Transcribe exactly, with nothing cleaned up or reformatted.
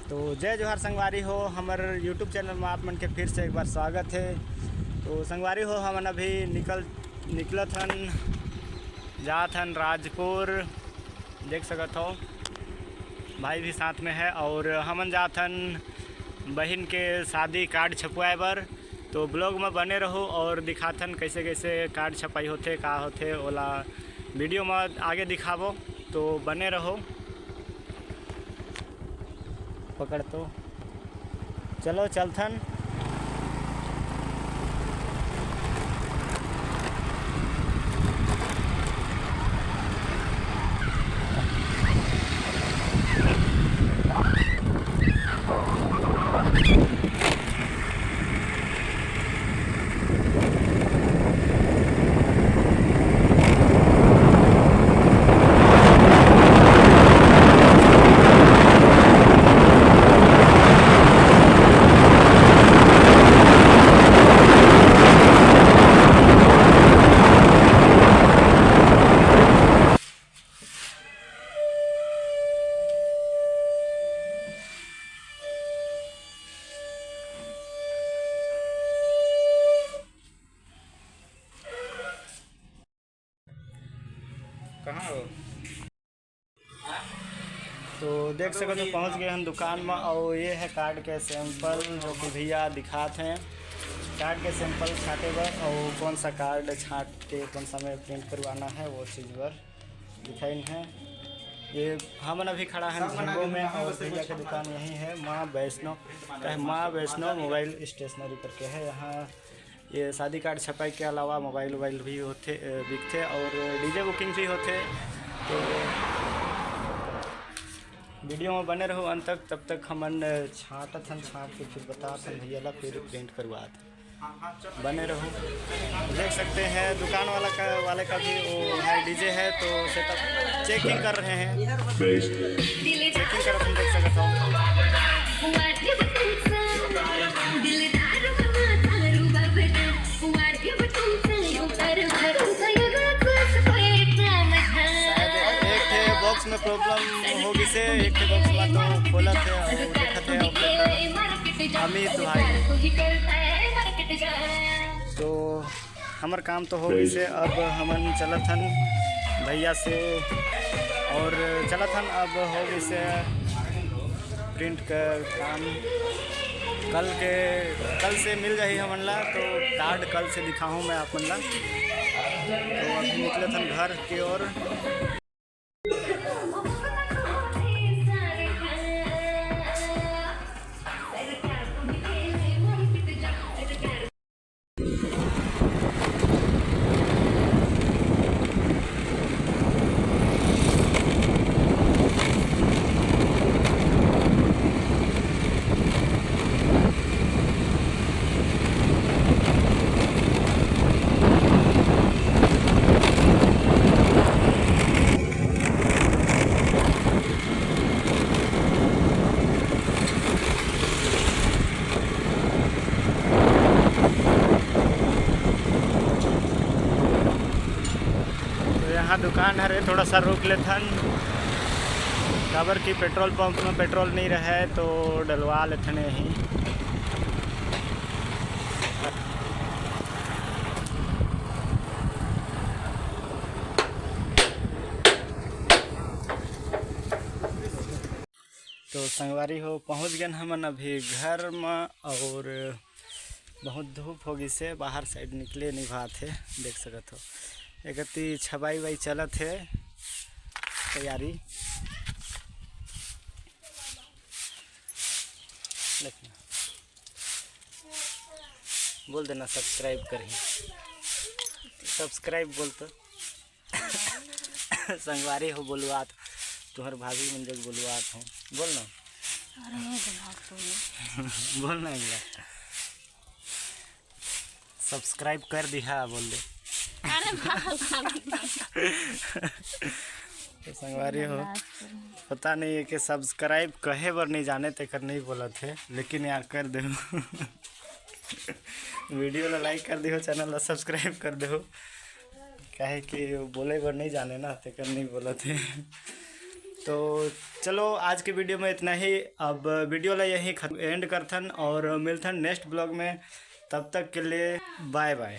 तो जय जोहार संगवारी हो, हमर YouTube चैनल में आप मन के फिर से एक बार स्वागत है। तो संगवारी हो, हमन अभी निकल निकलत हन, जात हन राजपुर। देख सकत हो, भाई भी साथ में है और हमन जात हन बहिन के शादी कार्ड छपवाए बर। तो ब्लॉग में बने रहो और दिखाथन कैसे कैसे कार्ड छपाई होथे, का होथे, ओला वीडियो में आगे दिखाबो। तो बने रहो। पकड़ तो चलो चलथन। कहाँ हो? तो देख सकत हो, पहुँच गए हम दुकान में। और ये है कार्ड के सैंपल जो कि भैया दिखात हैं, कार्ड के सैंपल छांटे बर और कौन सा कार्ड छांट के कौन सा में प्रिंट करवाना है, वो चीज़ बर दिखाइन है। ये हमन अभी खड़ा हैं झिंगो में और भैया के दुकान यहीं है, माँ वैष्णो, कहे माँ वैष्णो मोबाइल स्टेशनरी करके है। यहाँ ये शादी कार्ड छपाई के अलावा मोबाइल वोबाइल भी होथे, अ, बिकथे और डीजे बुकिंग भी होथे। तो वीडियो में बने रहो अंत तक। तब तक हमन छांटत हन, छांट के फिर बतात हन भैया ला, फिर प्रिंट करवात। बने रहो। देख सकते हैं दुकान वाला का, वाले का भी वो है, डीजे है, तो सेटअप चेकिंग कर रहे हैं। चेकिंग कर रहे हैं, देख सकते हो। शायद एक ठे बॉक्स में प्रॉब्लम हो गिसे, एक ठे बॉक्स ला तो खोलत हे और देखत हे operator अमित भाई। तो हमर काम तो हो गिसे, अब हमन चलत हन भैया से और चलत हन, अब हो गिसे प्रिंट का काम। कल के, कल से मिल जाही हमन ला, तो कार्ड कल से दिखाहूँ मैं आप मन ला। तो अभी निकलत हन घर के ओर। तो यहाँ दुकान हरे, थोड़ा सा रुक लेथन, काबर कि पेट्रोल पंप में पेट्रोल नहीं रहे, तो डलवा लेथन यहीं। तो संगवारी हो, पहुँच गए हमन अभी घर म, और बहुत धूप हो गिसे, बाहर साइड निकले नहीं भात है, देख सकत हो। एक अति छबाई वाई चलत है, तैयारी। देखना, बोल देना सब्सक्राइब करही, सब्सक्राइब बोल तो। संगवारी हो बोलुआत, तुहर भाभी मन जग बोलुआत हो, बोल ना। अरे नहीं, दिमाग तो नहीं। बोल ना एक बार, सब्सक्राइब कर दिहा, बोल दे। अरे बाप, बाप, बाप। तो संगवारी हो, पता नहीं है कि सब्सक्राइब कहे बर नहीं जाने, तेकर नहीं बोलत है, लेकिन यार कर दे। वीडियो ला लाइक कर दिहो, चैनल ला सब्सक्राइब कर दिहो, काहे कि बोले बर नहीं जाने ना, तेकर नहीं बोलत है। तो चलो, आज के वीडियो में इतना ही। अब वीडियो ला यहीं एंड करथन और मिलथन नेक्स्ट ब्लॉग में। तब तक के लिए बाय बाय।